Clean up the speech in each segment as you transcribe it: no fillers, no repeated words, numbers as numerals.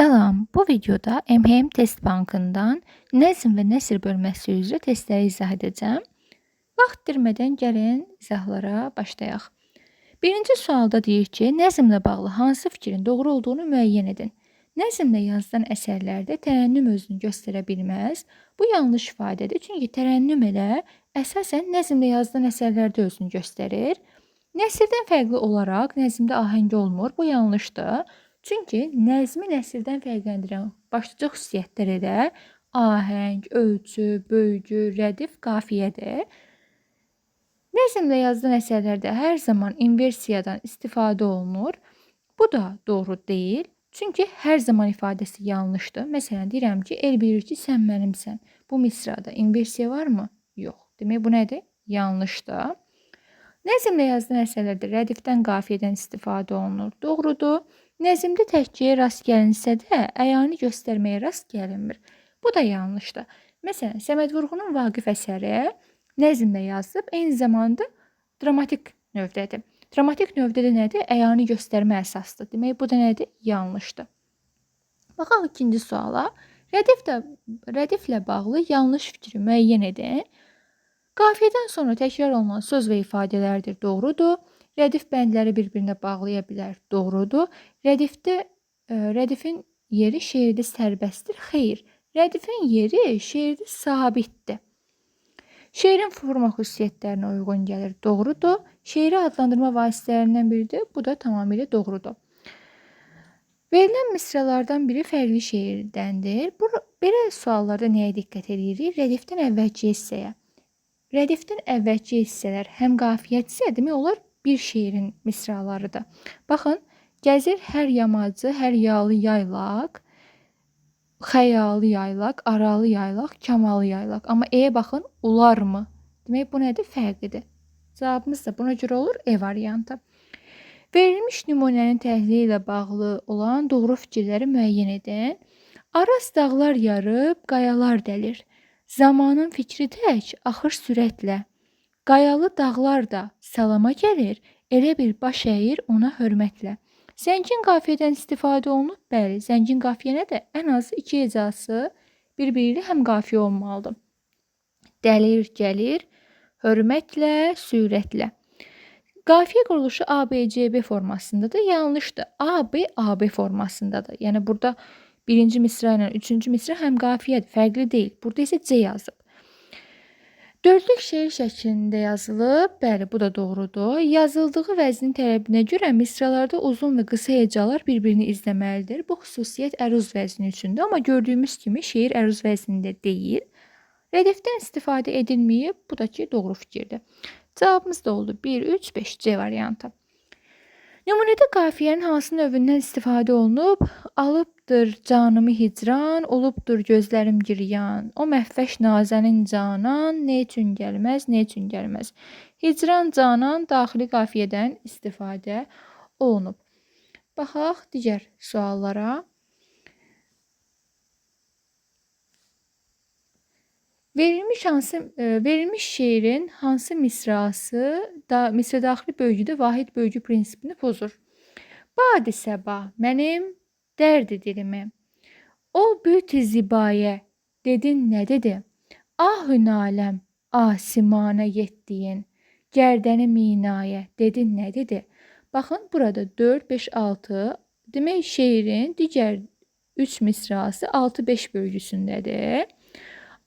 Salam, bu videoda MHM Test Bankından nəzm və nəsr bölməsi üzrə testləri izah edəcəm. Vaxt itirmədən gəlin izahlara başlayaq. Birinci sualda deyir ki, nəzmlə bağlı hansı fikrin doğru olduğunu müəyyən edin. Nəzmlə yazılan əsərlərdə tərənnüm özünü göstərə bilməz. Bu yanlış ifadədir, çünki tərənnüm elə əsasən nəzmlə yazılan əsərlərdə özünü göstərir. Nəsrdən fərqli olaraq nəzmdə ahəng olmur. Bu yanlışdır. Çünki nəzmi nəsrdən fərqləndirən başlıca xüsusiyyətlər elə ahəng, ölçü, bölgü, rədif, qafiyədir. Nəzmlə yazılan əsərlərdə hər zaman inversiyadan istifadə olunur. Bu da doğru deyil. Çünki hər zaman ifadəsi yanlışdır. Məsələn, deyirəm ki, el bilir ki, sən mənimsən. Bu misrada inversiya varmı? Yox. Demək, bu nədir? Yanlışdır. Nəzmlə yazılan əsərlərdə rədifdən, qafiyədən istifadə olunur. Doğrudur. Nəzmdə təhkiyə rast gəlinsə də, əyani göstərməyə rast gəlinmir. Bu da yanlışdır. Məsələn, Səməd Vurğunun Vaqif əsəri nəzmlə yazılıb, eyni zamanda dramatik növdədir. Dramatik növdə də nədir? Əyani göstərmə əsasdır. Demək, bu da nədir? Yanlışdır. Baxaq ikinci suala. Rədiflə bağlı yanlış fikri müəyyən edin. Qafiyədən sonra təkrar olunan söz və ifadələrdir. Doğrudur. Rədif bəndləri bir-birinə bağlaya bilər. Doğrudur. Rədifin yeri şeirdə sərbəstdir. Xeyr. Rədifin yeri şeirdə sabitdir. Şeirin forma xüsusiyyətlərinə uyğun gəlir. Doğrudur. Şeiri adlandırma vasitələrindən biridir. Bu da tamamilə doğrudur. Verilən misralardan biri fərqli şeirdəndir. Belə suallarda nəyə diqqət edirik? Rədifdən əvvəlki hissəyə. Rədifdən əvvəlki hissələr həm qafiyyədirsə, demək olar bir şeirin misralarıdır. Baxın, gəzir hər yamacı, hər yalı yaylaq, xəyalı yaylaq, aralı yaylaq, kamalı yaylaq. Amma E baxın, ularmı? Demək, bu nədir? Fərqlidir. Cavabımız da buna görə olur E variantı. Verilmiş nümunənin təhlili ilə bağlı olan doğru fikirləri müəyyən edin. Araz dağlar yarıb, qayalar dəlir. Zamanın fikri tək axır sürətlə. Qayalı dağlar da salama gəlir, elə bir baş əyir ona hörmətlə. Zəngin qafiyədən istifadə olunub? Bəli, zəngin qafiyə nədir? Ən azı iki hecası bir-biri ilə həm qafiyə olmalıdır. Dəlir, gəlir, hörmətlə, sürətlə. Qafiyə quruluşu A, B, C, B formasındadır. Yanlışdır. A, B, A, B formasındadır. Yəni burada birinci misra ilə üçüncü misra həm qafiyədir, fərqli deyil. Burada isə C yazıb. Dördlük şeir şəklində yazılıb. Bəli, bu da doğrudur. Yazıldığı vəznin tələbinə görə misralarda uzun və qısa hecalar bir-birini izləməlidir. Bu xüsusiyyət əruz vəzni üçündür, amma gördüyümüz kimi şeir əruz vəznində deyil. Rədifdən istifadə edilməyib, bu da ki, doğru fikirdir. Cavabımız da oldu 1, 3, 5 C variantı. Nümunədə qafiyənin hansı növündən istifadə olunub? Alıbdır canımı hicran, olubdur gözlərim giryan. O məhvəş nazənin canan, nə üçün gəlməz, nə üçün gəlməz. Hicran, canan daxili qafiyədən istifadə olunub. Baxaq digər suallara. Verilmiş şeirin hansı misrası da misra daxili bölgüdə vahid bölgü prinsipini pozur? Badi səba mənim dərdi dilimi. O büt zibayə dedin nə dedi? Ahü naləm asimana yetdiyin. Gərdəni minayə dedin nə dedi? Baxın burada 4, 5, 6 demək şeirin digər 3 misrası 6, 5 bölgüsündədir.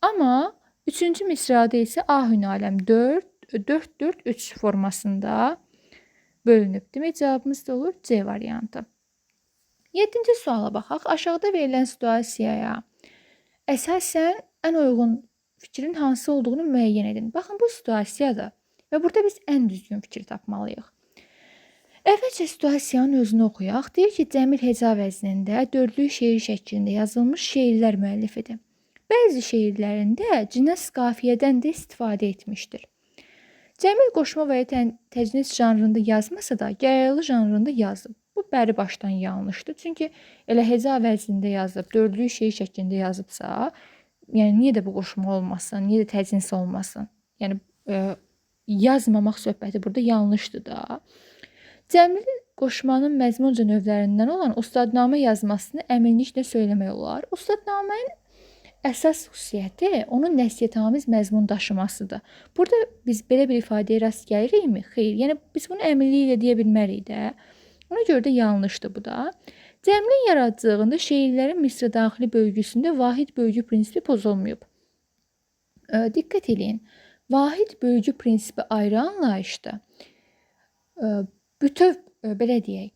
Amma üçüncü misrada isə ahü naləm 4, 4, 4, 3 formasında bölünüb. Demək, cavabımız da olur C variantı. Yeddinci suala baxaq. Aşağıda verilən situasiyaya əsasən ən uyğun fikrin hansı olduğunu müəyyən edin. Baxın, bu situasiyadır və burada biz ən düzgün fikri tapmalıyıq. Əvvəlcə situasiyanın özünü oxuyaq. Deyir ki, Cəmil heca vəznində dördlük şeir şəklində yazılmış şeirlər müəllifidir. Bəzi şeirlərində cins qafiyədən də istifadə etmişdir. Cəmil qoşma və ya təcnis janrında yazmasa da, gəraylı janrında yazıb. Bu bəri başdan yanlışdır. Çünki elə heca vəznində yazıb, dördlük şeir şəklində yazıbsa, yəni niyə də bu qoşma olmasın, niyə də təcnis olmasın? Yəni yazmamaq söhbəti burada yanlışdır da. Cəmilin qoşmanın məzmunca növlərindən olan ustadnamə yazmasını əminliklə söyləmək olar. Ustadnamənin əsas xüsusiyyəti onun nəsihətamiz məzmun daşımasıdır. Burada biz belə bir ifadəyə rast gəlirikmi? Xeyr. Yəni biz bunu əminliklə deyə bilmərik də. Ona görə də yanlışdır bu da. Cəmilin yaradıcılığında şeirlərin misra daxili bölgüsündə vahid bölgü prinsipi pozulmayıb. Diqqət eləyin. Vahid bölgü prinsipi ayrı anlayışdır. Bütöv, belə deyək,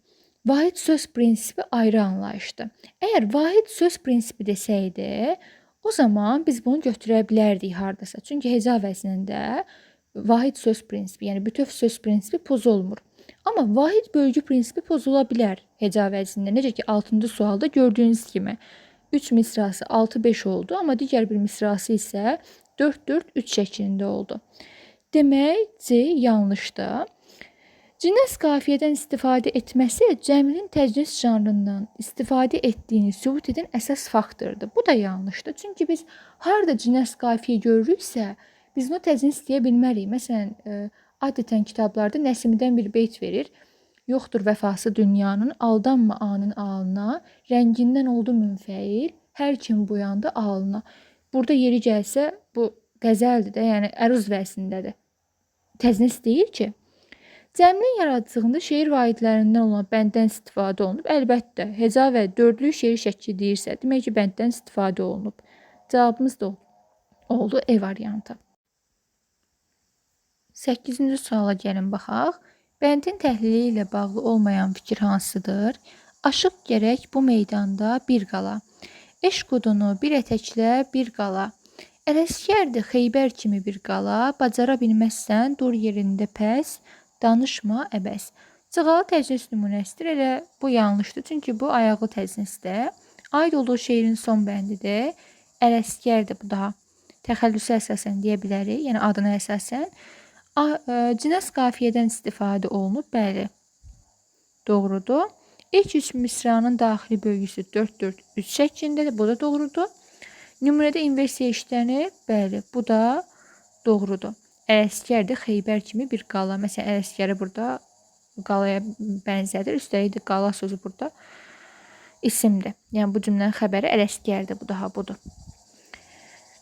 vahid söz prinsipi ayrı anlayışdır. Əgər vahid söz prinsipi desəydi, o zaman biz bunu götürə bilərdik hardasa. Çünki heca vəznində vahid söz prinsipi, yəni bütöv söz prinsipi pozulmur. Amma vahid bölgü prinsipi pozula bilər heca vəznində. Necə ki, 6-cı sualda gördüyünüz kimi 3 misrası 6-5 oldu, amma digər bir misrası isə 4-4-3 şəklində oldu. Demək, C yanlışdır. Cines qafiyədən istifadə etməsi Cəmilin təcnis janrından istifadə etdiyini sübut edən əsas faktordur. Bu da yanlışdır. Çünki biz harda cines qafiyə görürüksə, biz bunu təcnis deyə bilmərik. Məsələn, adətən kitablarda Nəsimidən bir beyt verir. Yoxdur vəfası dünyanın, aldanma anın alına, rəngindən oldu münfəil, hər kim buyandı alına. Burada yeri gəlsə, bu qəzəldir də, yəni əruz vəznindədir. Təcnis deyil ki. Cəmilin yaradıcılığında şeir vahidlərindən olan bənddən istifadə olunub. Əlbəttə, heca və dördlük şeir şəkli deyirsə, demək ki, bənddən istifadə olunub. Cavabımız da oldu E variantı. 8-ci suala gəlin baxaq. Bəndin təhlili ilə bağlı olmayan fikir hansıdır? Aşıq gərək bu meydanda bir qala. Eşq odunu bir ətəklə bir qala. Ələsgərdir Xeybər kimi bir qala. Bacara bilməzsən dur yerində pəs. Danışma əbəs. Cığalı təcnis nümunəsidir. Elə bu yanlışdır. Çünki bu ayaqlı təcnisdir. Aid olduğu şeirin son bəndidir. Ələsgərdir bu daha. Təxəllüsə əsasən deyə bilərik. Yəni adına əsasən. Cines qafiyədən istifadə olunub. Bəli. Doğrudur. İlk üç misranın daxili bölgüsü 4-4-3 şəklindədir. Bu da doğrudur. Nümunədə inversiya işlənib. Bəli, bu da doğrudur. Ələsgərdir Xeybər kimi bir qala. Məsələn, Ələsgəri burada qalaya bənzədir. Üstəlik də qala sözü burada isimdir. Yəni, bu cümlənin xəbəri Ələsgərdir. Bu daha budur.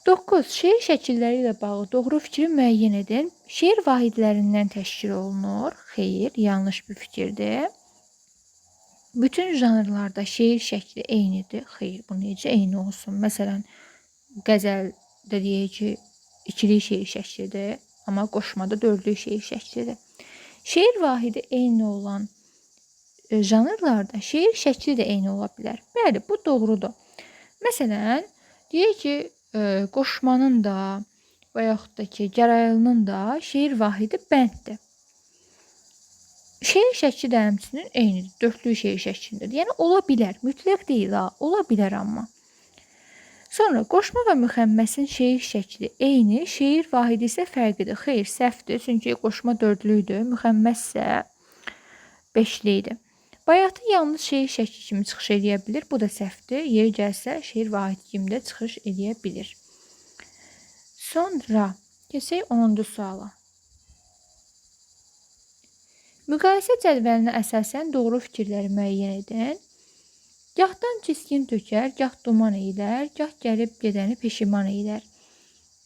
9. Şeir şəkilləri ilə bağlı doğru fikri müəyyən edin. Şeir vahidlərindən təşkil olunur. Xeyr, yanlış bir fikirdir. Bütün janrlarda şeir şəkli eynidir. Xeyr, bu necə eyni olsun? Məsələn, qəzəldə deyək ki, ikili şeir şəklidir, amma qoşmada dördlük şeir şəklidir. Şeir vahidi eyni olan janrlarda şeir şəkli də eyni ola bilər. Bəli, bu doğrudur. Məsələn, deyək ki, qoşmanın da və yaxud da ki, gəraylının da şeir vahidi bənddir. Şeir şəkli də həmçinin eynidir. Dördlük şeir şəklindədir. Yəni, ola bilər. Mütləq deyil, ha. Ola bilər amma. Sonra qoşma və müxəmməsin şeir şəkli eyni, şeir vahidi isə fərqlidir. Xeyr, səhvdir. Çünki qoşma dördlükdür, müxəmməs isə beşlikdir. Bayatı yalnız şeir şəkli kimi çıxış eləyə bilir. Bu da səhvdir. Yeri gəlsə şeir vahidi kimi də çıxış eləyə bilir. Sonra keçək 10-cu suala. Müqayisə cədvəlinə əsasən doğru fikirləri müəyyən edin. Gahdan çiskin tökər, gah duman eylər, gah gəlib gedəni peşiman eylər.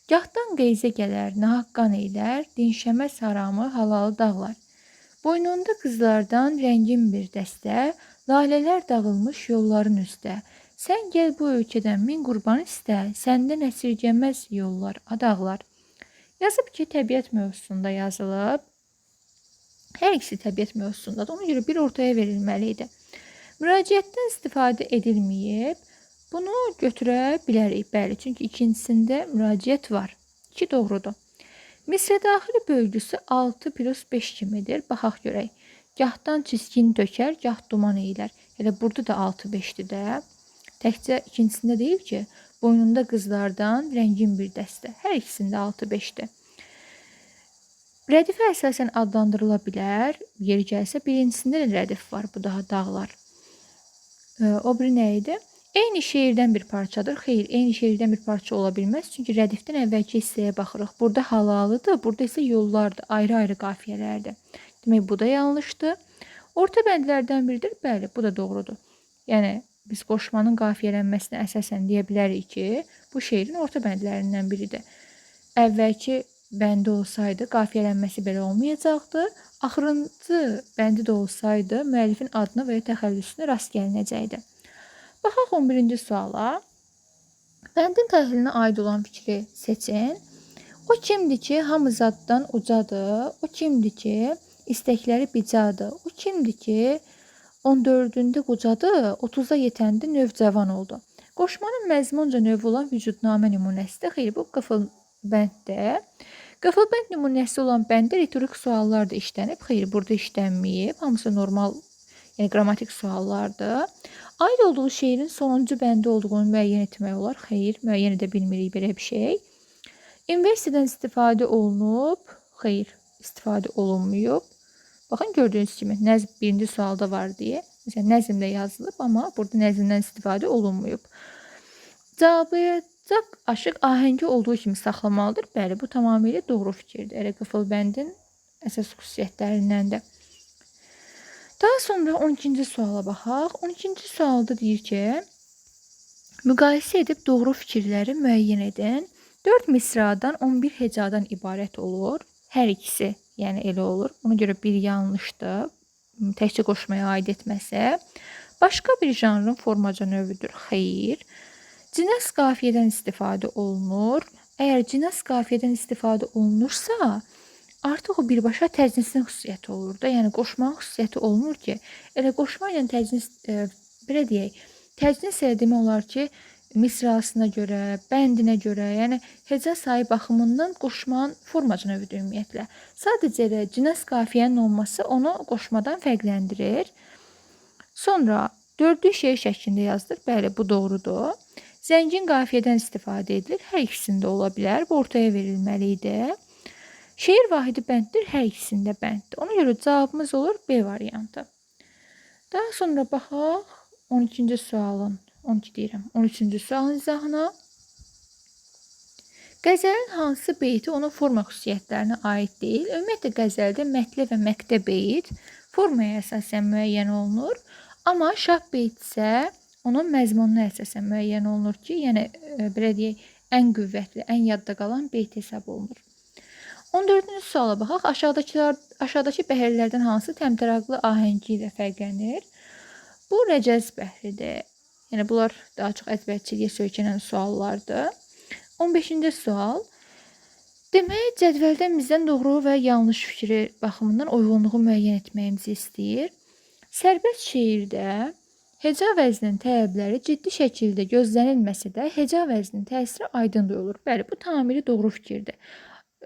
Gahdan qeyzə gələr, nahaq qan eylər, dinşəməz haramı, halalı dağlar. Boynunda qızlardan rəngin bir dəstə, lalələr dağılmış yolların üstə. Sən gəl bu ölkədən min qurban istə, səndən əsirgəməz yollar, adağlar. Yazıb ki, təbiət mövzusunda yazılıb. Hər ikisi təbiət mövzusundadır. Ona görə bir ortaya verilməli idi. Müraciətdən istifadə edilməyib. Bunu götürə bilərik. Bəli, çünki ikincisində müraciət var. 2 doğrudur. Misra daxili bölgüsü 6 plus 5 kimidir. Baxaq görək. Gahdan çiskin tökər, gah duman eylər. Elə burada da 6-5-dir də. Təkcə ikincisində deyil ki, boynunda qızlardan rəngin bir dəstə. Hər ikisində 6-5-dir. Rədifə əsasən adlandırıla bilər. Yeri gəlsə, birincisində də rədif var. Bu daha dağlar. O biri nə idi? Eyni şeirdən bir parçadır. Xeyr, eyni şeirdən bir parça ola bilməz. Çünki rədifdən əvvəlki hissəyə baxırıq. Burada halalıdır, burada isə yollardır. Ayrı-ayrı qafiyələrdir. Demək, bu da yanlışdır. Orta bəndlərdən biridir. Bəli, bu da doğrudur. Yəni, biz qoşmanın qafiyələnməsinə əsasən deyə bilərik ki, bu şeirin orta bəndlərindən biridir. Əvvəlki bəndi olsaydı, qafiyələnməsi belə olmayacaqdı. Axırıncı bəndi də olsaydı, müəllifin adına və ya təxəllüsünə rast gəlinəcəkdi. Baxaq 11-ci suala. Bəndin təhlilinə aid olan fikri seçin. O kimdir ki, hamı zaddan ucadır. O kimdir ki, istəkləri bicadır. O kimdir ki, 14-ündə qocadır, 30-da yetəndə növ cavan oldu. Qoşmanın məzmunca növü olan vücudnamə nümunəsidir. Xeyr, bu qıfıl bənddir. Qıfıl bənd nümunəsi olan bənddə ritorik suallar da işlənib. Xeyr, burada işlənməyib. Hamısı normal, yəni qrammatik suallardır. Aid olduğu şeirin sonuncu bəndi olduğunu müəyyən etmək olar. Xeyr, müəyyən edə bilmirik belə bir şey. İnversiyadan istifadə olunub. Xeyr, istifadə olunmayıb. Baxın, gördüyünüz kimi nəzm birinci sualda var deyə. Məsələn, nəzmdə yazılıb, amma burada nəzmdən istifadə olunmayıb. Cavablayacaq aşıq ahəngi olduğu kimi saxlamalıdır. Bəli, bu tamamilə doğru fikirdir. Elə qıfıl bəndin əsas xüsusiyyətlərindəndir. Daha sonra 12-ci suala baxaq. 12-ci sualda deyir ki, müqayisə edib doğru fikirləri müəyyən edin. 4 misradan 11 hecadan ibarət olur. Hər ikisi, yəni elə olur. Ona görə bir yanlışdır. Təkcə qoşmaya aid etməsə. Başqa bir janrın formaca növüdür. Xeyr. Cinas qafiyədən istifadə olunur. Əgər cinas qafiyədən istifadə olunursa, artıq o birbaşa təcnisin xüsusiyyəti olur da. Yəni qoşmanın xüsusiyyəti olmur ki, elə qoşma ilə təcnis, belə deyək, təcnis elə demək olar ki, misrasına görə, bəndinə görə, yəni heca sayı baxımından qoşmanın formaca növüdür ümumiyyətlə. Sadəcə elə cinas qafiyənin olması onu qoşmadan fərqləndirir. Sonra dördlük şeir şəklində yazılır. Bəli, bu doğrudur. Zəngin qafiyədən istifadə edilir. Hər ikisində ola bilər. Bu ortaya verilməli idi. Şeir vahidi bənddir, hər ikisində bənddir. Ona görə cavabımız olur B variantı. Daha sonra baxaq 12-ci sualın, 12 deyirəm, 13-cü sualın izahına. Qəzəlin hansı beyti onun forma xüsusiyyətlərinə aid deyil? Ümumiyyətlə, qəzəldə mətlə və məqtə beyt formaya əsasən müəyyən olunur. Amma şah beyt isə onun məzmununa əsasən müəyyən olunur ki, yəni belə deyək, ən qüvvətli, ən yadda qalan beyt hesab olunur. 14-cü suala baxaq. Aşağıdakı bəhirlərdən hansı təmtəraqlı ahəngi ilə fərqlənir? Bu rəcəz bəhridir. Yəni bunlar daha çox əzbərçiliyə söykənən suallardır. 15-ci sual. Demək, cədvəldən bizdən doğru və yanlış fikri baxımından uyğunluğu müəyyən etməyimizi istəyir. Sərbəst şeirdə heca vəzninin tələbləri ciddi şəkildə gözlənilməsə də heca vəzninin təsiri aydın duyulur. Bəli, bu tamamilə doğru fikirdir.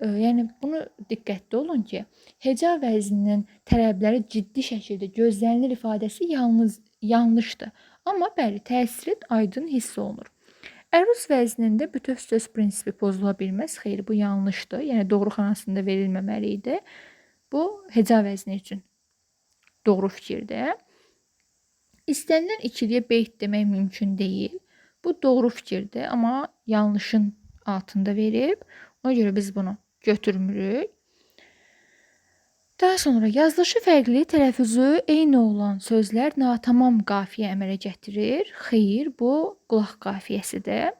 Yəni bunu diqqətli olun ki, heca vəzninin tələbləri ciddi şəkildə gözlənilir ifadəsi yalnız yanlışdır. Amma bəli, təsiri aydın hiss olunur. Əruz vəznində bütöv söz prinsipi pozula bilməz. Xeyr, bu yanlışdır. Yəni doğru xanasında verilməməli idi. Bu heca vəzni üçün doğru fikirdir. İstənilən ikiliyə beyt demək mümkün deyil. Bu doğru fikirdir, amma yanlışın altında verib. Ona görə biz bunu götürmürük. Daha sonra yazılışı fərqli, tələffüzü eyni olan sözlər natamam qafiyə əmələ gətirir. Xeyr, bu qulaq qafiyəsidir.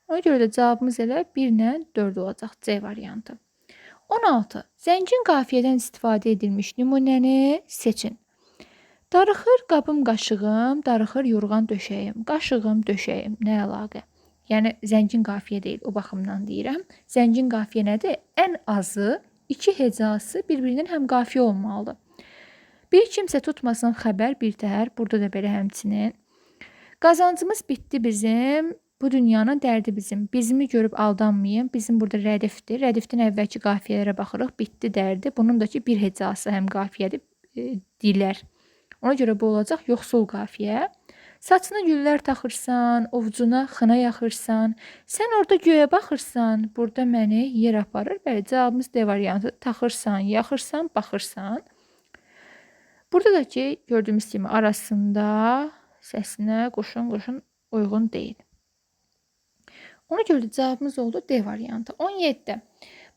Ona görə də cavabımız elə 1 ilə 4 olacaq, C variantı. 16. Zəngin qafiyədən istifadə edilmiş nümunəni seçin. Darıxır qabım qaşığım, darıxır yorğan döşəyim. Qaşığım, döşəyim, nə əlaqə? Yəni zəngin qafiyə deyil, o baxımdan deyirəm. Zəngin qafiyə nədir? Ən azı iki hecası bir-birindən həm qafiyə olmalıdır. Bir kimsə tutmasın xəbər bir təhər, burada da belə həmçinin. Qazancımız bitdi bizim, bu dünyanın dərdi bizim. Bizimi görüb aldanmayın, bizim burada rədifdir. Rədifdən əvvəlki qafiyələrə baxırıq, bitdi dərdi. Bunun da ki bir hecası həm qafiyədir, dilər. Ona görə bu olacaq yoxsul qafiyə. Saçına güllər taxırsan, ovcuna xına yaxırsan, sən orada göyə baxırsan, burada məni yer aparır. Bəli, cavabımız D variantı. Taxırsan, yaxırsan, baxırsan. Burada da ki, gördüyümüz kimi arasında səsinə qoşun uyğun deyil. Ona görə də cavabımız oldu D variantı. 17.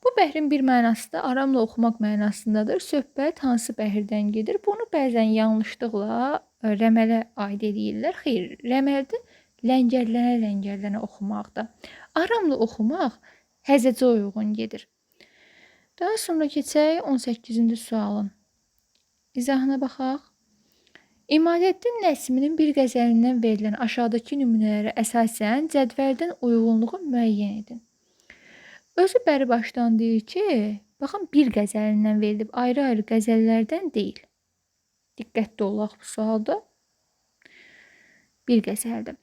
Bu bəhrin bir mənası da aramla oxumaq mənasındadır. Söhbət hansı bəhirdən gedir? Bunu bəzən yanlışlıqla rəmələ aid eləyirlər. Xeyr, rəməldə ləngərlənə-ləngərlənə oxumaqdır. Aramla oxumaq həzəcə uyğun gedir. Daha sonra keçək 18-ci sualın izahına baxaq. İmadəddin Nəsiminin bir qəzəlindən verilən aşağıdakı nümunələrə əsasən cədvəldən uyğunluğu müəyyən edin. Özü bəri başdan deyir ki, baxın bir qəzəlindən verilib, ayrı-ayrı qəzəllərdən deyil. Diqqətli olaq bu sualda. Bir qəzəldir.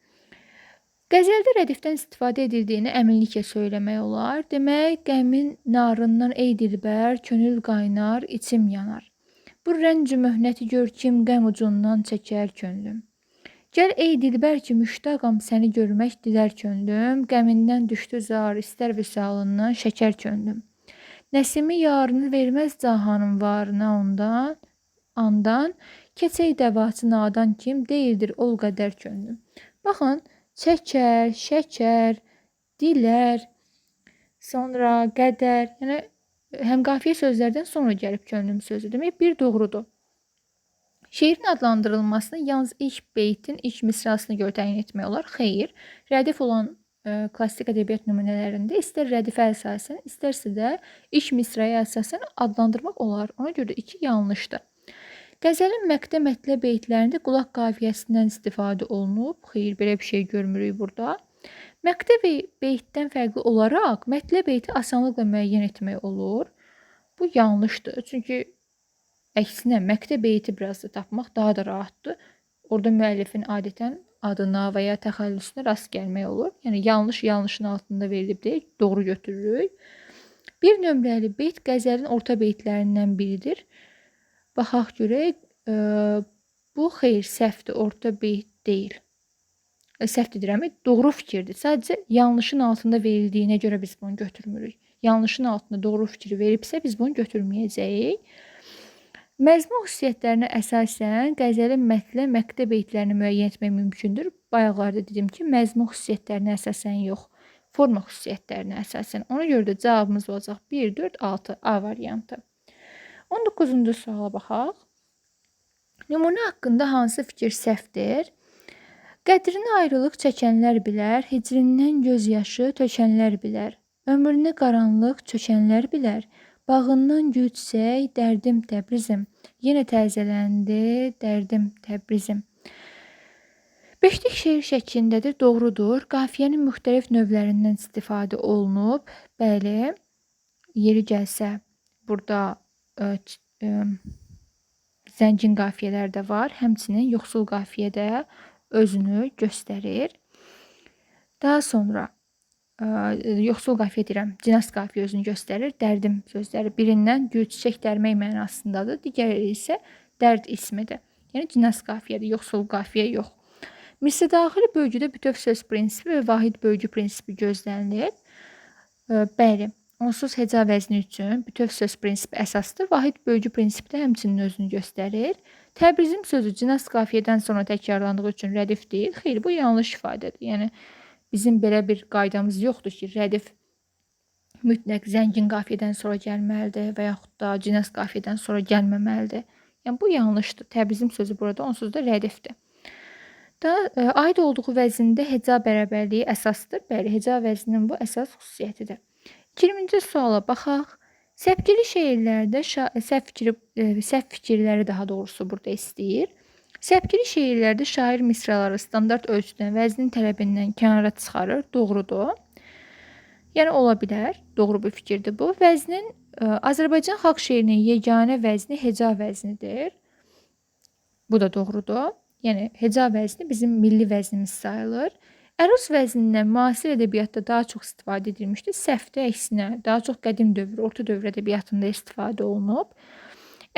Qəzəldə rədifdən istifadə edildiyini əminliklə söyləmək olar. Demək, qəmin narından ey dilbər, könül qaynar, içim yanar. Bu rəncü möhnəti gör kim qəm ucundan çəkər könlüm. Gəl ey dilbər ki, müştaqam səni görmək dilər könlüm. Qəmindən düşdü zar, istər vüsalından şəkər könlüm. Nəsimi yarını verməz cahanın varına ondan, andan. Keçək dəvaçı nadan kim deyildir ol qədər könlüm. Baxın, çəkər, şəkər, dilər, sonra qədər, yəni həm qafiyə sözlərdən sonra gəlib könlüm sözü. Demək, bir doğrudur. Şeirin adlandırılmasını yalnız ilk beytin ilk misrasına görə təyin etmək olar. Xeyr, rədif olan klassik ədəbiyyat nümunələrində istər rədifə əsasən, istərsə də ilk misraya əsasən adlandırmaq olar. Ona görə də 2 yanlışdır. Qəzəlin məqtə mətlə beytlərində qulaq qafiyəsindən istifadə olunub. Xeyr, belə bir şey görmürük burada. Məqtə beytdən fərqli olaraq mətlə beyti asanlıqla müəyyən etmək olur. Bu yanlışdır. Çünki əksinə məqtə beyti biraz da tapmaq daha da rahatdır. Orada müəllifin adətən adına və ya təxəllüsünə rast gəlmək olur. Yəni yanlış yanlışın altında verilib deyək, doğru götürürük. Bir nömrəli beyt qəzəlin orta beytlərindən biridir. Baxaq görək, bu xeyr səhvdir, orta beyt deyil. Səhv deyirəm, doğru fikirdir. Sadəcə yanlışın altında verildiyinə görə biz bunu götürmürük. Yanlışın altında doğru fikri veribsə biz bunu götürməyəcəyik. Məzmun xüsusiyyətlərinə əsasən qəzəlin mətlə, məqtə beytlərini müəyyən etmək mümkündür. Bayaqlarda dedim ki, məzmun xüsusiyyətlərinə əsasən yox, forma xüsusiyyətlərinə əsasən. Ona görə də cavabımız olacaq 1, 4, 6 A variantı. 19-cu suala baxaq. Nümunə haqqında hansı fikir səhvdir? Qədrini ayrılıq çəkənlər bilər, hicrindən göz yaşı tökənlər bilər. Ömrünə qaranlıq çökənlər bilər. Bağından gül çiçək, dərdim Təbrizim. Yenə təzələndi, dərdim Təbrizim. Beşlik şeir şəklindədir, doğrudur. Qafiyənin müxtəlif növlərindən istifadə olunub. Bəli, yeri gəlsə burada zəngin qafiyələr də var. Həmçinin yoxsul qafiyə də özünü göstərir. Daha sonra yoxsul qafiyə deyirəm, cinas qafiyə özünü göstərir. Dərdim sözləri birindən gül çiçək dərmək mənasındadır. Digəri isə dərd ismidir. Yəni cinas qafiyədir, yoxsul qafiyə yox. Misra daxili bölgüdə bütöv söz prinsipi və vahid bölgü prinsipi gözlənilir. Bəli, onsuz heca vəzni üçün bütöv söz prinsipi əsasdır. Vahid bölgü prinsipi də həmçinin özünü göstərir. Təbrizim sözü cinas qafiyədən sonra təkrarlandığı üçün rədif deyil. Xeyr, bu yanlış ifadədir. Yəni bizim belə bir qaydamız yoxdur ki, rədif mütləq zəngin qafiyədən sonra gəlməlidir və yaxud da cinas qafiyədən sonra gəlməməlidir. Yəni bu yanlışdır. Təbrizim sözü burada onsuz da rədifdir. Da aid olduğu vəzində heca bərabərliyi əsasdır. Bəli, heca vəzninin bu əsas xüsusiyyətidir. 20-ci suala baxaq. Səpkili şeirlərdə səhv fikirləri daha doğrusu burada istəyir. Səpkili şeirlərdə şair misraları standart ölçüdən, vəznin tələbindən kənara çıxarır. Doğrudur. Yəni ola bilər. Doğru bir fikirdir bu. Vəznin Azərbaycan xalq şeirinin yeganə vəzni heca vəznidir. Bu da doğrudur. Yəni heca vəzni bizim milli vəznimiz sayılır. Əruz vəznindən müasir ədəbiyyatda daha çox istifadə edilmişdir. Səhvdə əksinə, daha çox qədim dövr, orta dövr ədəbiyyatında istifadə olunub.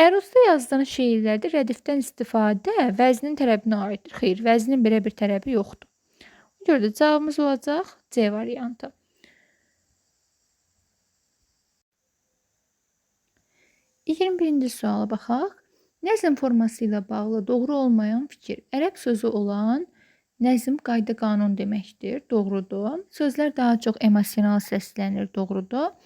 Əruzda yazılan şeirlərdə rədifdən istifadə vəznin tələbinə aiddir. Xeyr, vəznin belə bir tələbi yoxdur. Ona görə də cavabımız olacaq C variantı. 21-ci suala baxaq. Nəzm forması ilə bağlı doğru olmayan fikir. Ərəb sözü olan nəzm qayda qanun deməkdir. Doğrudur. Sözlər daha çox emosional səslənir. Doğrudur.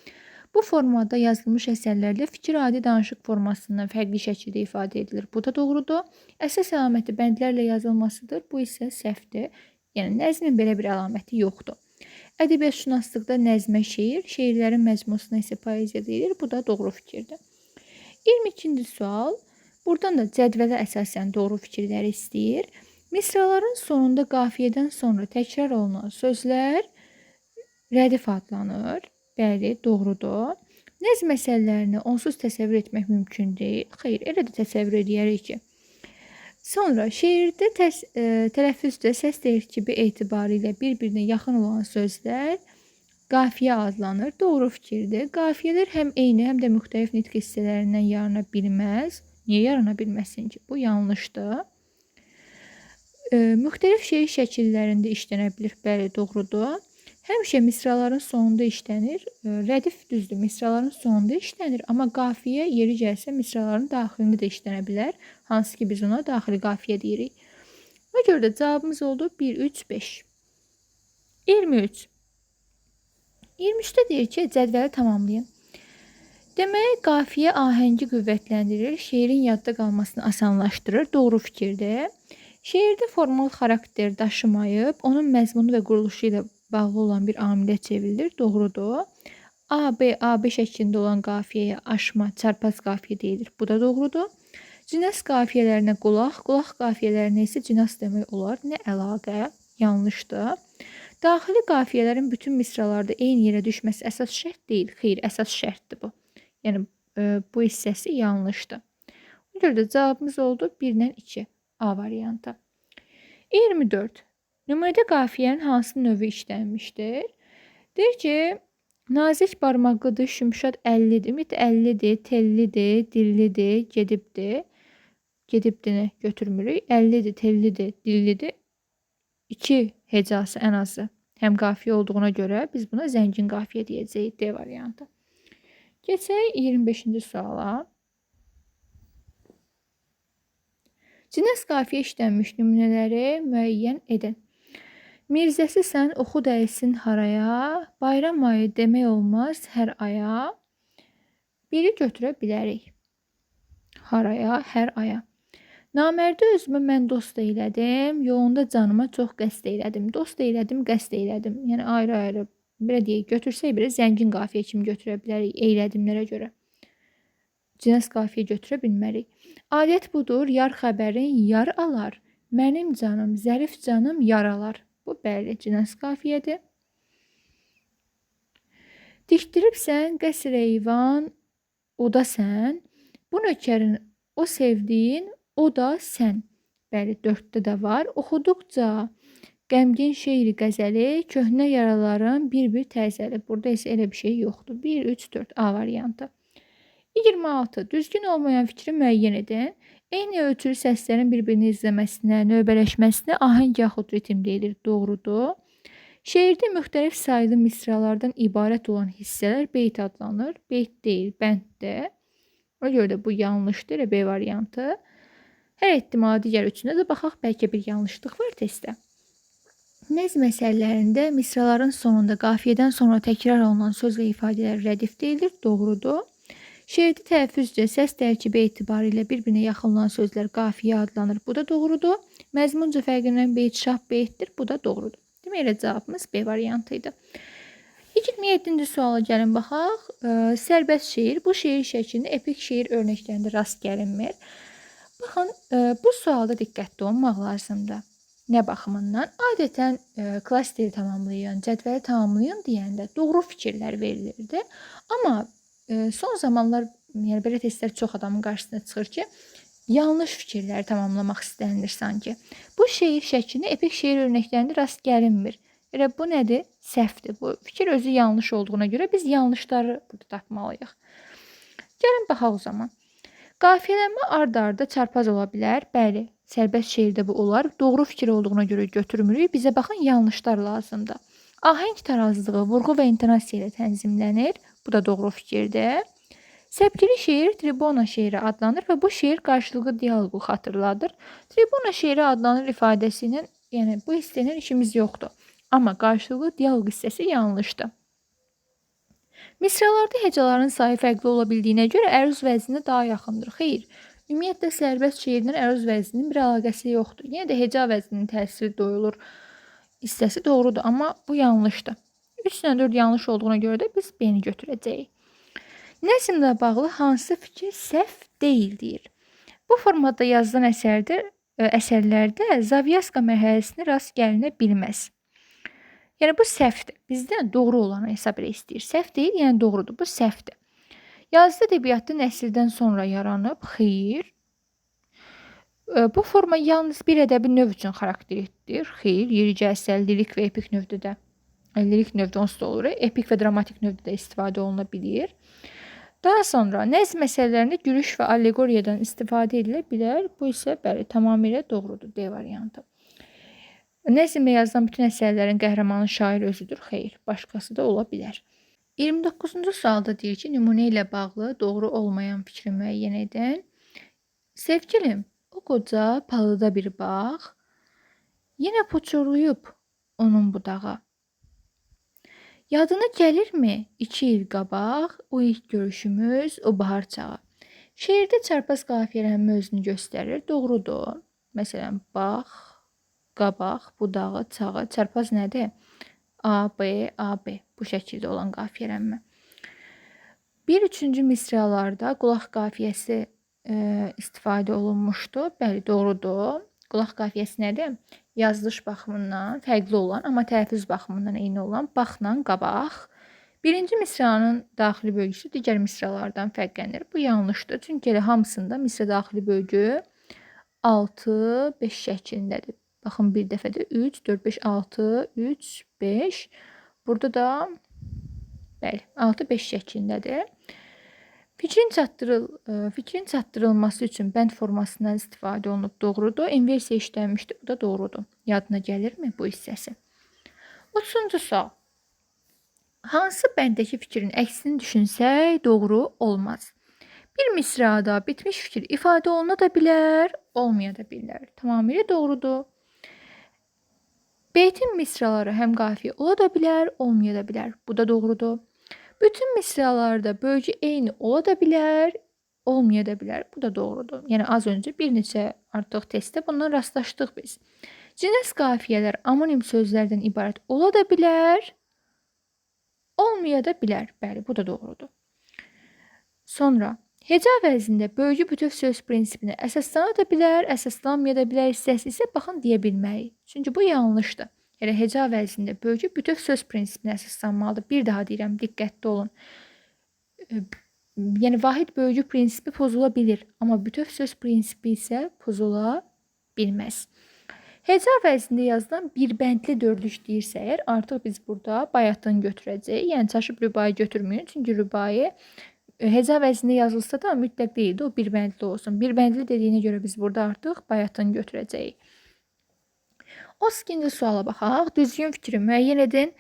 Bu formada yazılmış əsərlərdə fikir adi danışıq formasından fərqli şəkildə ifadə edilir. Bu da doğrudur. Əsas əlaməti bəndlərlə yazılmasıdır. Bu isə səhvdir. Yəni nəzmin belə bir əlaməti yoxdur. Ədəbiyyatşünaslıqda nəzmə şeir, şeirlərin məzmununa isə poeziya deyilir. Bu da doğru fikirdir. 22-ci sual. Buradan da cədvələ əsasən doğru fikirləri istəyir. Misraların sonunda qafiyədən sonra təkrar olunan sözlər rədif adlanır. Bəli, doğrudur. Nəzm əsərlərini onsuz təsəvvür etmək mümkün deyil. Xeyr, elə də təsəvvür edərik ki. Sonra şeirdə tələffüzdə səs tərkibi etibarilə bir-birinə yaxın olan sözlər qafiyə adlanır. Doğru fikirdir. Qafiyələr həm eyni, həm də müxtəlif nitq hissələrindən yarana bilməz. Niyə yarana bilməsin ki? Bu yanlışdır. Müxtəlif şeir şəkillərində işlənə bilir. Bəli, doğrudur. Həmişə misraların sonunda işlənir. Rədif düzdür, misraların sonunda işlənir. Amma qafiyə yeri gəlsə misraların daxilində də işlənə bilər. Hansı ki biz ona daxili qafiyə deyirik. Ona görə də cavabımız oldu 1, 3, 5. 23. 23-də deyir ki, cədvəli tamamlayın. Demək, qafiyə ahəngi qüvvətləndirir, şeirin yadda qalmasını asanlaşdırır. Doğru fikirdir. Şeirdə formal xarakter daşımayıb, onun məzmunu və quruluşu ilə bağlı olan bir amilə çevrilir. Doğrudur. A, B, A, B şəklində olan qafiyəyə aşma, çarpaz qafiyə deyilir. Bu da doğrudur. Cinas qafiyələrinə qulaq, qulaq qafiyələrinə isə cinas demək olar. Nə əlaqə? Yanlışdır. Daxili qafiyələrin bütün misralarda eyni yerə düşməsi əsas şərt deyil. Xeyr, əsas şərtdir bu. Yəni, bu hissəsi yanlışdır. Ona görə də cavabımız oldu 1 ilə 2. A variantı. 24. Nümunədə qafiyənin hansı növü işlənmişdir? Deyir ki, nazik barmaqlıdır, şümşad əllidir. Ümumiyyətlə, əllidir, tellidir, dillidir, gedibdir. Gedibdini götürmürük. Əllidir, tellidir, dillidir. 2 hecası ən azı həm qafiyə olduğuna görə biz buna zəngin qafiyə deyəcəyik. D variantı. Keçək 25-ci suala. Cinas qafiyə işlənmiş nümunələri müəyyən edin. Mirzəsi sən oxu dəysin haraya, bayram ayı demək olmaz hər aya. Biri götürə bilərik. Haraya, hər aya. Namərdi özümü mən dost eylədim, yolunda canıma çox qəsd eylədim. Dost eylədim, qəsd eylədim. Yəni ayrı-ayrı, belə deyək, götürsək belə zəngin qafiyə kimi götürə bilərik eylədimlərə görə. Cinas qafiyə götürə bilmərik. Adət budur, yar xəbərin yar alar. Mənim canım, zərif canım yaralar. Bu, bəli, cinas qafiyədir. Dikdiribsən qəsr eyvan, o da sən. Bu nökərin o sevdiyin, o da sən. Bəli, 4-də də var. Oxuduqca qəmgin şeiri qəzəli, köhnə yaraların bir-bir təzəli. Burada isə elə bir şey yoxdur. 1, 3, 4 A variantı. 26. Düzgün olmayan fikri müəyyən edin. Eyni ölçülü səslərin bir-birini izləməsinə, növbələşməsinə ahəng yaxud ritm deyilir. Doğrudur. Şeirdə müxtəlif saylı misralardan ibarət olan hissələr beyt adlanır. Beyt deyil, bənddir. Ona görə də bu yanlışdır, B variantı. Hər ehtimala digər üçünə də baxaq, bəlkə bir yanlışlıq var testdə. Nəzm əsərlərində misraların sonunda qafiyədən sonra təkrar olunan söz və ifadələr rədif deyilir. Doğrudur. Şeirdə tələffüzcə səs tərkibi etibarilə bir-birinə yaxın olan sözlər qafiyə adlanır. Bu da doğrudur. Məzmunca fərqlənən beyt şah beytdir. Bu da doğrudur. Demək elə cavabımız B variantı idi. 27-ci suala gəlin baxaq. Sərbəst şeir. Bu şeir şəklində epik şeir örnəklərində rast gəlinmir. Baxın, bu sualda diqqətli olmaq lazımdır. Nə baxımından? Adətən klasteri tamamlayan, cədvəli tamamlayan deyəndə doğru fikirlər verilirdi. Amma son zamanlar, yəni belə testlər çox adamın qarşısına çıxır ki, yanlış fikirləri tamamlamaq istənilir sanki. Bu şeir şəklində epik şeir örnəklərində rast gəlinmir. Elə bu nədir? Səhvdir. Bu fikir özü yanlış olduğuna görə biz yanlışları burada tapmalıyıq. Gəlin baxaq o zaman. Qafiyələnmə ard-arda çarpaz ola bilər. Bəli, sərbəst şeirdə bu olar. Doğru fikir olduğuna görə götürmürük. Bizə baxın, yanlışlar lazımdır. Ahəng tarazlığı, vurğu və intonasiya ilə tənzimlənir. Bu da doğru fikirdir. Səpkili şeir tribuna şeiri adlanır və bu şeir qarşılıqlı dialoqu xatırladır. Tribuna şeiri adlanır ifadəsi ilə, yəni bu hissə ilə işimiz yoxdur. Amma qarşılıqlı dialoq hissəsi yanlışdır. Misralarda hecaların sayı fərqli ola bildiyinə görə əruz vəzninə daha yaxındır. Xeyr, ümumiyyətlə sərbəst şeirlə əruz vəzninin bir əlaqəsi yoxdur. Yenə də heca vəzninin təsiri duyulur hissəsi doğrudur, amma bu yanlışdır. 3 ilə 4 yanlış olduğuna görə də biz B-ni götürəcəyik. Nəzmlə bağlı hansı fikir səhv deyil deyir. Bu formada yazılan əsərlərdə zavyaska mərhələsinə rast gəlinə bilməz. Yəni bu səhvdir. Bizdən doğru olanı hesab elə istəyir. Səhv deyil, yəni doğrudur. Bu səhvdir. Yazılı ədəbiyyatda nəsrdən sonra yaranıb. Xeyr. Bu forma yalnız bir ədəbi növ üçün xarakterikdir. Xeyr, yerici əsər, lirik və epik növdə də, lirik növdə onsuz da olur. Epik və dramatik növdə də istifadə oluna bilir. Daha sonra nəzm əsərlərində gülüş və allegoriyadan istifadə edilə bilər. Bu isə bəli, tamamilə doğrudur. D variantı. Nəzmlə yazılan bütün əsərlərin qəhrəmanı şair özüdür. Xeyr, başqası da ola bilər. 29-cu sualda deyir ki, nümunə ilə bağlı doğru olmayan fikri müəyyən edin. Sevgilim, o qoca palıda bir bax, yenə poçurlayıb onun budağı. Yadına gəlirmi 2 il qabaq, o ilk görüşümüz, o bahar çağı. Şeirdə çarpaz qafiyələnmə özünü göstərir. Doğrudur. Məsələn, bax, qabaq, budağı, çağı. Çarpaz nədir? A, B, A, B. Bu şəkildə olan qafiyələnmə. Bir üçüncü misralarda qulaq qafiyəsi istifadə olunmuşdu. Bəli, doğrudur. Qulaq qafiyəsi nədir? Yazılış baxımından fərqli olan, amma tələffüz baxımından eyni olan baxla qabaq. Birinci misranın daxili bölgüsü digər misralardan fərqlənir. Bu yanlışdır. Çünki elə hamısında misra daxili bölgü 6, 5 şəklindədir. Baxın, bir dəfədə 3, 4, 5, 6, 3, 5. Burada da bəli, 6, 5 şəklindədir. Fikrin çatdırılması üçün bənd formasından istifadə olunub. Doğrudur. İnversiya işlənmişdir. Bu da doğrudur. Yadına gəlirmi bu hissəsi? 30-cu sual. Hansı bəndəki fikrin əksini düşünsək doğru olmaz? Bir misrada bitmiş fikir ifadə oluna da bilər, olmaya da bilər. Tamamilə doğrudur. Beytin misraları həm qafiyə ola da bilər, olmaya da bilər. Bu da doğrudur. Bütün misralarda bölgü eyni ola da bilər, olmaya da bilər. Bu da doğrudur. Yəni az öncə bir neçə artıq testdə bundan rastlaşdıq biz. Cins qafiyələr amonim sözlərdən ibarət ola da bilər, olmaya da bilər. Bəli, bu da doğrudur. Sonra heca vəznində bölgü bütöv söz prinsipinə əsaslana da bilər, əsaslanmaya da bilər hissəsi isə baxın deyə bilmərik. Çünki bu yanlışdır. Elə heca vəznində bölgü bütöv söz prinsipinə əsaslanmalıdır. Bir daha deyirəm, diqqətli olun. Yəni vahid bölgü prinsipi pozula bilir, amma bütöv söz prinsipi isə pozula bilməz. Heca vəznində yazılan bir bəndli dördlük deyirsə əgər, artıq biz burada bayatını götürəcəyik. Yəni çaşıb rübai götürməyin, çünki rübai heca vəznində yazılsa da mütləq deyildi, o bir bəndli olsun. Bir bəndli dediyinə görə biz burada artıq bayatını götürəcəyik. 32-ci suala baxaq. Düzgün fikri müəyyən edin.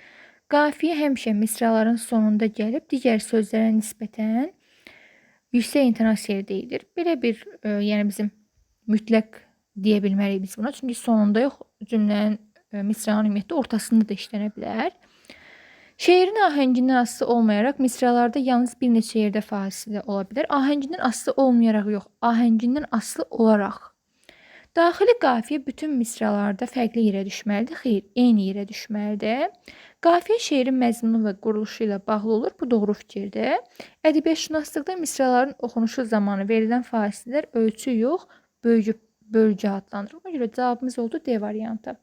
Qafiyə həmişə misraların sonunda gəlib digər sözlərə nisbətən yüksək intonasiya deyilir. Belə bir, yəni bizim mütləq deyə bilmərik biz buna. Çünki sonunda yox, cümlənin, misranın ümumiyyətlə ortasında da işlənə bilər. Şeirin ahəngindən asılı olmayaraq misralarda yalnız bir neçə yerdə fasilə ola bilər. Ahəngindən asılı olmayaraq yox, ahəngindən asılı olaraq. Daxili qafiyə bütün misralarda fərqli yerə düşməlidir. Xeyr, eyni yerə düşməlidir. Qafiyə şeirin məzmunu və quruluşu ilə bağlı olur. Bu doğru fikirdir. Ədəbiyyatşünaslıqda misraların oxunuşu zamanı verilən fasilələr ölçü yox, bölgü adlandırılır. Ona görə cavabımız oldu D variantı.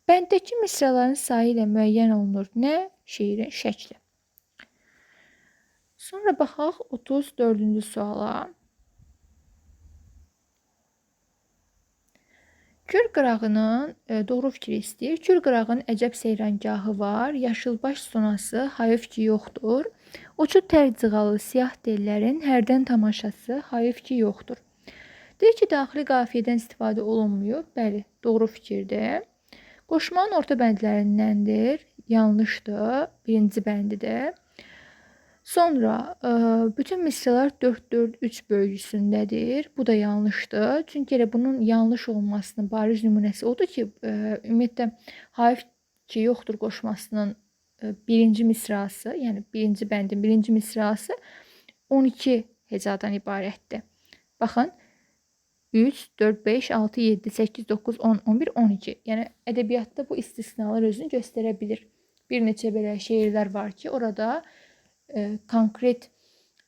Bənddəki misraların sayı ilə müəyyən olunur. Nə? Şeirin şəkli. Sonra baxaq 34-cü suala. Kür qırağının doğru fikri istəyir. Kür qırağının əcəb seyrangahı var. Yaşılbaş sonası hayıf ki yoxdur. Uçu tər cığalı siyah dellərin hərdən tamaşası hayıf ki yoxdur. Deyir ki, daxili qafiyədən istifadə olunmuyor. Bəli, doğru fikirdir. Qoşmanın orta bəndlərindəndir. Yanlışdır. Birinci bəndidir. Sonra bütün misralar 4-4-3 bölgüsündədir. Bu da yanlışdır. Çünki elə bunun yanlış olmasının bariz nümunəsi odur ki, ümumiyyətlə hayıf ki yoxdur qoşmasının birinci misrası, yəni birinci bəndin birinci misrası 12 hecadan ibarətdir. Baxın, 3, 4, 5, 6, 7, 8, 9, 10, 11, 12. Yəni ədəbiyyatda bu istisnalar özünü göstərə bilir. Bir neçə belə şeirlər var ki, orada konkret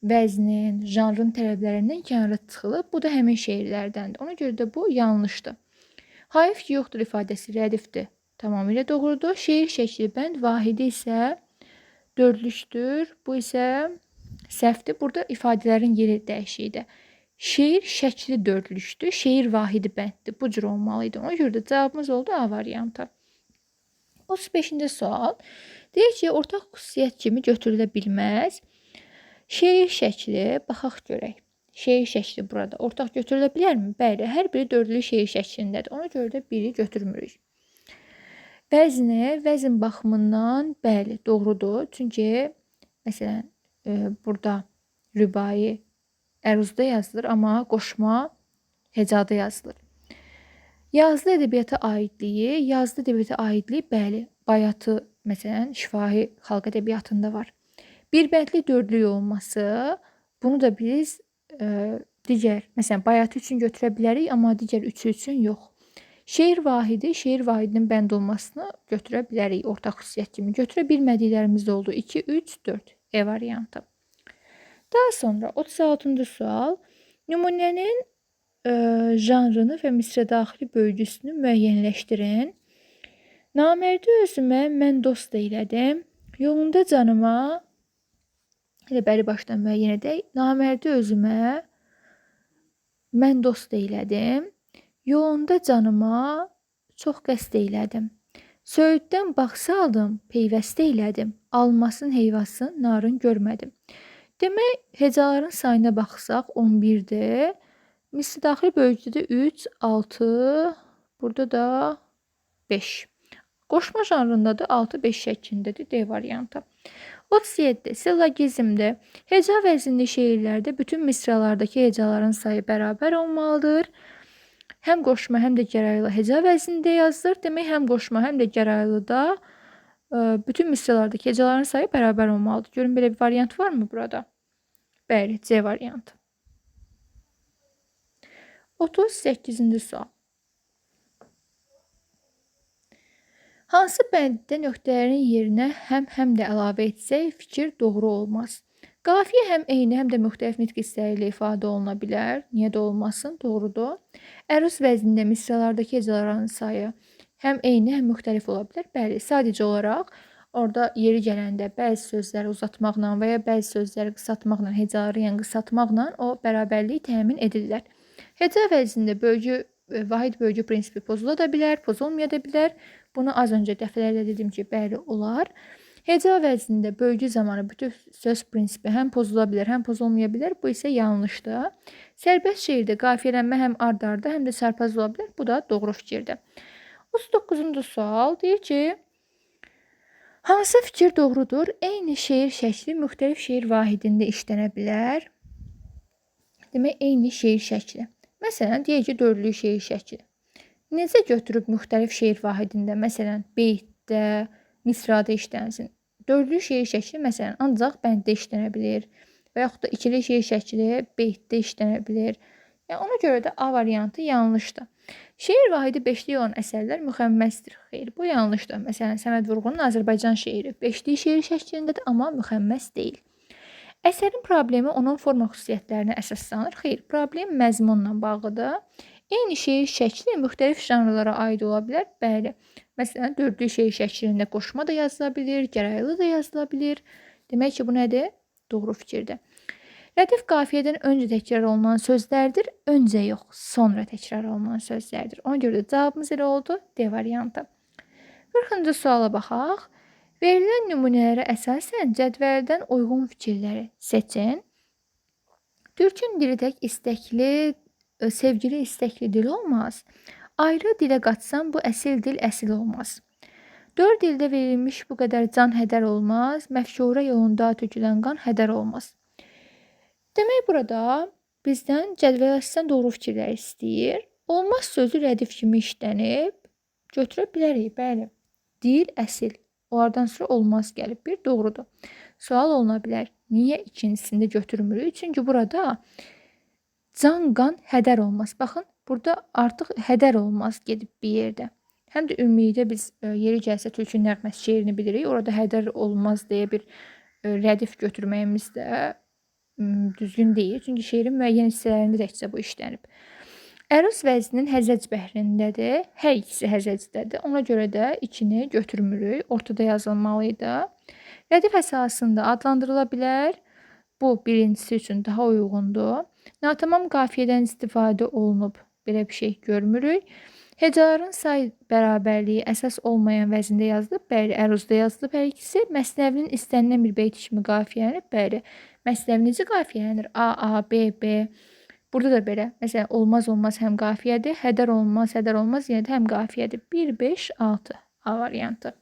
vəznin, janrın tələblərindən kənara çıxılıb. Bu da həmin şeirlərdəndir. Ona görə də bu yanlışdır. Hayıf ki yoxdur ifadəsi rədifdir. Tamamilə doğrudur. Şeir şəkli bənd vahidi isə dördlükdür. Bu isə səhvdir. Burada ifadələrin yeri dəyişikdir. Şeir şəkli dördlükdür. Şeir vahidi bənddir. Bu cür olmalı idi. Ona görə də cavabımız oldu A variantı. 35-ci sual. Deyir ki, ortaq xüsusiyyət kimi götürülə bilməz. Şeir şəkli, baxaq görək. Şeir şəkli burada ortaq götürülə bilərmi? Bəli, hər biri dördlük şeir şəklindədir. Ona görə də biri götürmürük. Vəzni, vəzn baxımından bəli, doğrudur. Çünki məsələn, burada rübai əruzda yazılır, amma qoşma hecada yazılır. Yazılı ədəbiyyata aidliyi, yazılı ədəbiyyata aidliyi, bəli, bayatı məsələn, şifahi xalq ədəbiyyatında var. Bir bəndli dördlük olması, bunu da biz digər, məsələn, bayatı üçün götürə bilərik, amma digər üçü üçün yox. Şeir vahidi, şeir vahidinin bənd olmasını götürə bilərik ortaq xüsusiyyət kimi. Götürə bilmədiklərimiz də oldu. 2, 3, 4 E variantı. Daha sonra 36-cı sual. Nümunənin janrını və misra daxili bölgüsünü müəyyənləşdirin. Namərdi özümə mən dost eylədim. Yolunda canıma, elə bəri başdan müəyyən edək. Namərdi özümə mən dost eylədim. Yolunda canıma çox qəsd eylədim. Söyüddən bağ saldım, peyvəstə eylədim. Almasın, heyvasın, narın görmədim. Demək, hecaların sayına baxsaq 11-dir. Misli daxili bölgüdə də 3, 6, burada da 5. Qoşma janrında da 6-5 şəklindədir D variantı. 37. Sillagizmdir. Heca vəzinli şeirlərdə bütün misralardakı hecaların sayı bərabər olmalıdır. Həm qoşma, həm də gəraylı heca vəznində yazılır. Demək, həm qoşma, həm də gəraylıda bütün misralardakı hecaların sayı bərabər olmalıdır. Görün, belə bir variant varmı burada? Bəli, C variantı. 38-ci sual. Hansı bənddə nöqtələrin yerinə həm, həm də əlavə etsək, fikir doğru olmaz? Qafiyə həm eyni, həm də müxtəlif nitq hissələri ilə ifadə oluna bilər. Niyə də olmasın? Doğrudur. Əruz vəznində misralardakı hecaların sayı həm eyni, həm müxtəlif ola bilər. Bəli, sadəcə olaraq orada yeri gələndə bəzi sözləri uzatmaqla və ya bəzi sözləri qısaltmaqla, hecaları yəni qısaltmaqla o bərabərliyi təmin edirlər. Heca vəznində bölgü, vahid bölgü prinsipi pozula da bilər, pozulmaya da bilər. Bunu az öncə dəfələrlə dedim ki, bəli, olar. Heca vəznində bölgü zamanı bütün söz prinsipi həm pozula bilər, həm pozulmaya bilər. Bu isə yanlışdır. Sərbəst şeirdə qafiyələnmə həm ard-arda, həm də sərpaz ola bilər. Bu da doğru fikirdir. 39-cu sual deyir ki, hansı fikir doğrudur? Eyni şeir şəkli müxtəlif şeir vahidində işlənə bilər. Demək, eyni şeir şəkli. Məsələn, deyək ki, dördlük şeir şəkli. Necə götürüb müxtəlif şeir vahidində, məsələn, beytdə, misrada işlənsin? Dördlük şeir şəkli, məsələn, ancaq bənddə işlənə bilir və yaxud da ikili şeir şəkli beytdə işlənə bilir. Yəni, ona görə də A variantı yanlışdır. Şeir vahidi beşlik olan əsərlər müxəmməsdir. Xeyr, bu yanlışdır. Məsələn, Səməd Vurğunun Azərbaycan şeiri beşlik şeir şəklindədir, amma müxəmməs deyil. Əsərin problemi onun forma xüsusiyyətlərinə əsaslanır. Xeyr, problem məzmunla bağlıdır. Eyni şeir şəkli müxtəlif janrlara aid ola bilər. Bəli. Məsələn, dördlük şeir şəklində qoşma da yazıla bilir, gəraylı da yazıla bilir. Demək ki, bu nədir? Doğru fikirdir. Rədif qafiyədən öncə təkrar olunan sözlərdir. Öncə yox, sonra təkrar olunan sözlərdir. Ona görə də cavabımız elə oldu D variantı. 40-cı suala baxaq. Verilən nümunələrə əsasən cədvəldən uyğun fikirləri seçin. Türkün dili tək istəkli, sevgili istəkli dil olmaz. Ayrı dilə qatsan bu əsil dil əsil olmaz. 4 ildə verilmiş bu qədər can hədər olmaz. Məfkurə yolunda tökülən qan hədər olmaz. Demək, burada bizdən cədvəl əsasən doğru fikirlər istəyir. Olmaz sözü rədif kimi işlənib. Götürə bilərik, bəli. Dil əsil. Onlardan sonra olmaz gəlib. Bir doğrudur. Sual oluna bilər. Niyə ikincisində götürmürük? Çünki burada can qan hədər olmaz. Baxın, burada artıq hədər olmaz gedib bir yerdə. Həm də ümumilikdə biz yeri gəlsə Tülkü nəğməsi şeirini bilirik. Orada hədər olmaz deyə bir rədif götürməyimiz də düzgün deyil. Çünki şeirin müəyyən hissələrində təkcə bu işlənib. Əruz vəzninin həzəc bəhrindədir. Hər ikisi həzəcdədir. Ona görə də ikini götürmürük. Ortada yazılmalı idi. Rədif əsasında adlandırıla bilər. Bu birincisi üçün daha uyğundur. Natamam qafiyədən istifadə olunub. Belə bir şey görmürük. Hecaların say bərabərliyi əsas olmayan vəzində yazılıb. Bəli, əruzda yazılıb hər ikisi. Məsnəvinin istənilən bir beyt kimi qafiyələnib. Bəli, məsnəvi necə qafiyələnir? A, A, B, B. Burada da belə. Məsələn, olmaz olmaz həm qafiyədir. Hədər olmaz, hədər olmaz yenə də həm qafiyədir. 1, 5, 6 A variantı.